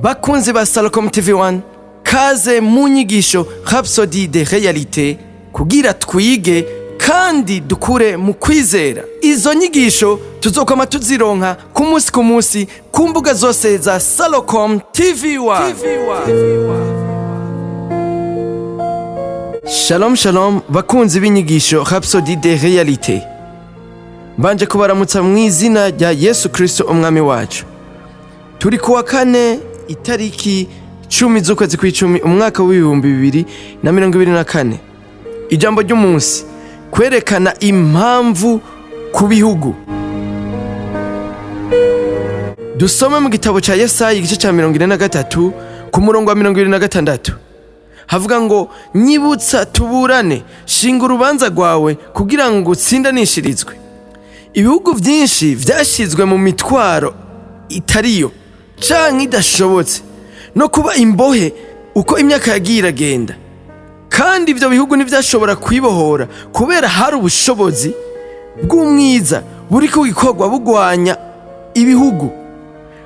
Bakunzi ba Salcom TV 1, kaze mu nyigisho Rhapsodie de Réalité kugira twige kandi dukure mu kwizera. Izo nyigisho tuzokwama tuzironka ku munsi ku munsi ku mbuga zose za Salcom TV 1. Shalom shalom, bakunzi b'inyigisho Rhapsodie de Réalité, mbanje kubaramutsa mu izina rya Yesu Kristo umwami wacu. Turi kuwa kane, itariki 10 z'ukwezi kw'icumi, umwaka w'2024. Ijambo ry'umunsi: kwerekana impamvu ku bihugu. Dusome mu gitabo cya Yesaya, igice cya 43, ku murongo wa 26. Havuga ngo: "Nyibutsa tuburane, shinga urubanza rwawe kugira ngo utsindanishirizwe." Ibihugu byinshi byashyizwe mu mitwaro itariyo canke idashobotse no kuba imbohe uko imyaka yagiye iragenda, kandi ibyo bihugu ntibyashobora kwibohora kubera hari ubushobozi bw'umwiza buri ku gikorwa bugwanya ibihugu.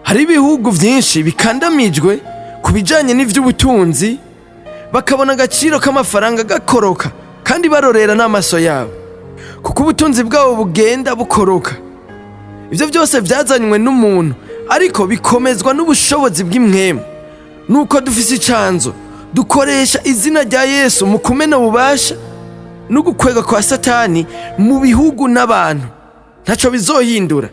Hari ibihugu byinshi bikandamijwe ku bijanye n'ivy'ubutunzi, bakabona agaciro k'amafaranga gakoroka kandi barorera n'amaso yabo, kuko ubutunzi bwabo bugenda bukoroka. Ibyo byose byazanywe n'umuntu, ariko bikomezwa n'ubushobozi bw'impwemu. Nuko dufise icanzo, dukoresha izina rya Yesu mu kumena ububasha no gukwega kwa Satani mu bihugu n'abantu. Ntaco bizohindura,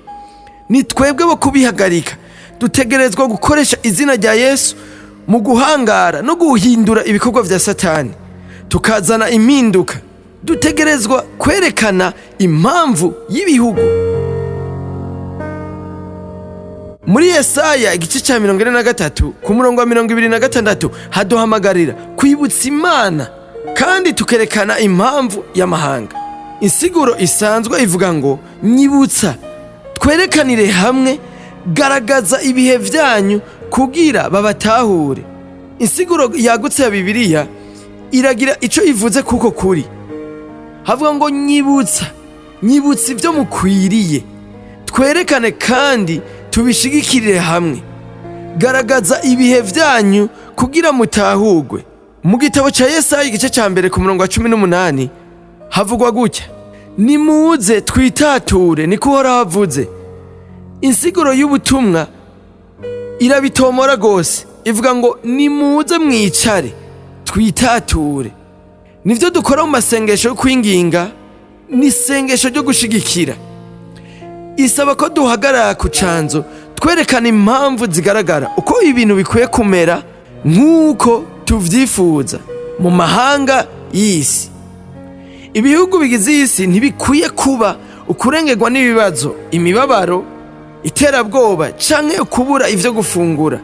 ni twebwe bo kubihagarika. Dutegerezwa gukoresha izina rya Yesu mu guhangara no guhindura ibikorwa vya Satani, tukazana impinduka. Dutegerezwa kwerekana impamvu y'ibihugu. Muri Yesaya, igice cya 43, ku murongo wa 26, haduhamagarira kwibutsa Imana kandi tukerekana impamvu y'amahanga. Insiguro isanzwe ivuga ngo: "Nyibutsa twerekanire hamwe, garagaza ibihe byanyu kugira babatahure." Insiguro yagutse ya Bibiliya iragira ico ivuze, kuko kuri havuga ngo: "Nyibutsa, nyibutsa ibyo mukwiriye, twerekane kandi tubishigikirire hamwe, garagaza ibihe byanyu kugira mutahurwe." Mu gitabo cya Yesaya, igice cya 1, ku murongo wa 18, havugwa gutya: "Nimuze twitature, niko Uhoraho avuze." Insiguro y'ubutumwa irabitomora rwose, ivuga ngo: "Nimuze mwicare twitature." Nivyo dukora mu masengesho yo kwinginga, ni isengesho ryo gushigikira. Isaba ko duhagarara ku canzo, twerekana impamvu zigaragara uko ibintu bikwiye kumera nk'uko tuvyifuza mu mahanga y'isi. Ibihugu bigize isi ntibikwiye kuba ukurengerwa n'ibibazo, imibabaro, iterabwoba canke ukubura ivyo gufungura.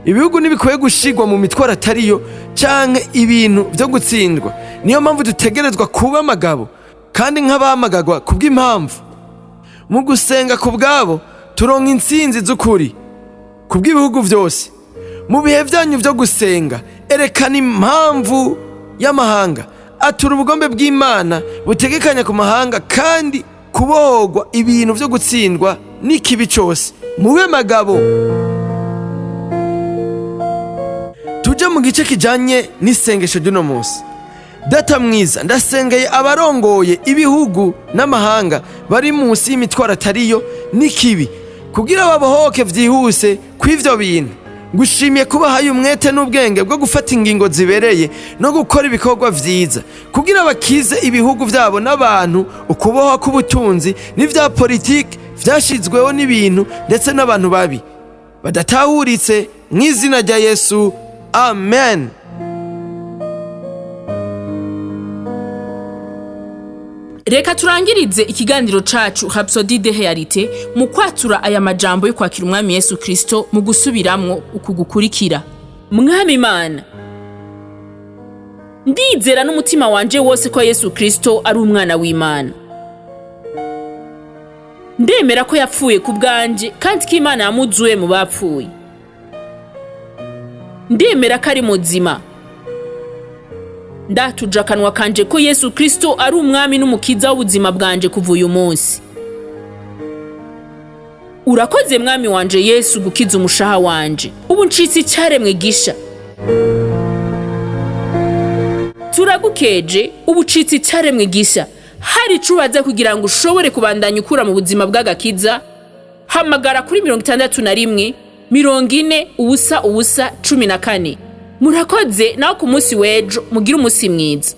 Ibihugu ntibikwiye gushigwa mu mitwaro atariyo canke ibintu vyo gutsindwa. Niyo mpamvu dutegerezwa kuba abagabo kandi nk'abahamagagwa kubw'impamvu. Mu gusenga ku bwabo, turonka intsinzi z'ukuri ku bw'ibihugu byose. Mu bihe byanyu byo gusenga, erekana impamvu y'amahanga, atura ubugombe bw'Imana butegekanya ku mahanga kandi kubohorwa ibintu byo gutsindwa n'ikibi cyose. Mube magabo. Tuje mu gice kijanye n'isengesho ry'uno munsi. Data mwiza, ndasengeye abarongoye ibihugu n'amahanga bari munsi y'imitwaro atariyo n'ikibi, kugira babohoke vyihuse kw'ivyo bintu. Ngushimiye kubahaye umwete n'ubwenge bwo gufata ingingo zibereye no gukora ibikorwa vyiza kugira bakize ibihugu vyabo n'abantu ukubohwa k'ubutunzi n'ivya politiki vyashizweho n'ibintu ndetse n'abantu babi badatahuritse. Mu izina rya Yesu, amen. Reka turangirize ikiganiro cacu Rhapsodie de Réalité mu kwatura aya majambo yo kwakira umwami Yesu Kristo mu gusubiramwo uku gukurikira: Mwami Imana, ndizera n'umutima wanje wose ko Yesu Kristo ari umwana w'Imana. Ndemera ko yapfuye ku bwanje kandi ko Imana yamuzuye mu bapfuye. Ndemera ko ari muzima. Ndatuje akanwa kanje ko Yesu Kristo ari umwami n'umukiza w'ubuzima bwanje kuva uyu munsi. Urakoze Mwami wanje Yesu gukiza umushaha wanje, ubu ncitse icaremwe gisha. Turagukeje, ubu ucitse icaremwe gisha. Hari ico ubaza kugira ngo ushobore kubandanya ukura mu buzima bw'agakiza? Hamagara kuri 61 40 0 0 14. Murakoze, naho ku munsi w'ejo mugire umunsi mwiza.